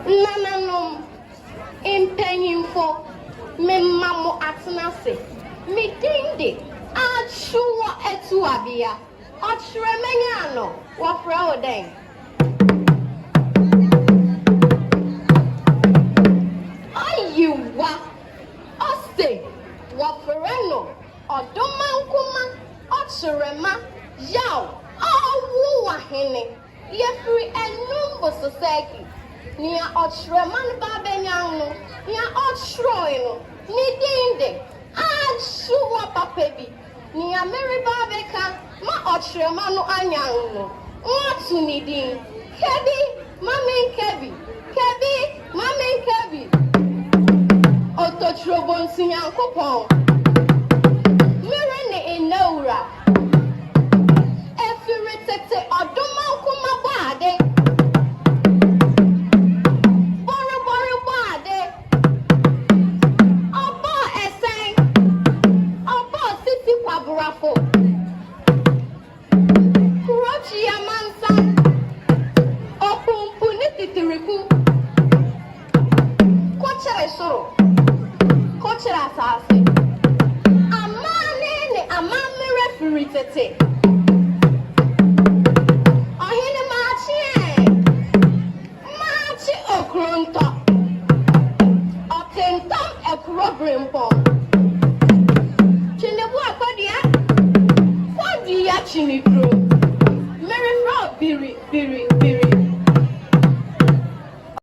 Nananom, mpanyimfo, mema mo atena ase. Me din de Atwoɔ Atuabea. Ɔkyerɛmɛnya ano, wɔfrɛ wo dɛn? Ayewa! Ɔse wɔfrɛ no Ɔdomankoma Ɔkyerɛma Yaw Ɔwowahene. Yɛfiri Anum Bososɛki. Nea Ɔkyerɛma no ba bɛnyan no, nea ɔkyerɛe no, ne din de Atwoɔ Papa bi. Nea mereba abɛka ma ɔkyerɛma no anyan no, wɔato ne din, Kebi ma menka bi, Kebi ma menka bi. Ototorobonsu Nyankopɔn, mere ne nnawura. Ɛfiri tete ɔdomankoma bɔ ade, bɔrebɔre bɔ ade. Ɔbɔɔ ɛsɛn, ɔbɔɔ sisi kwaborafo, kurokyi amansan, ɔpumpu ne titiriku, kokyere soro, kokyere asase. Amanne ne amammerɛ firi tete. Ɔhene maakye ɛ, maakye okrontɔ. Ɔtentam ɛkuro berempɔn. Tweneboa kɔdua, kɔdua kyeneduro.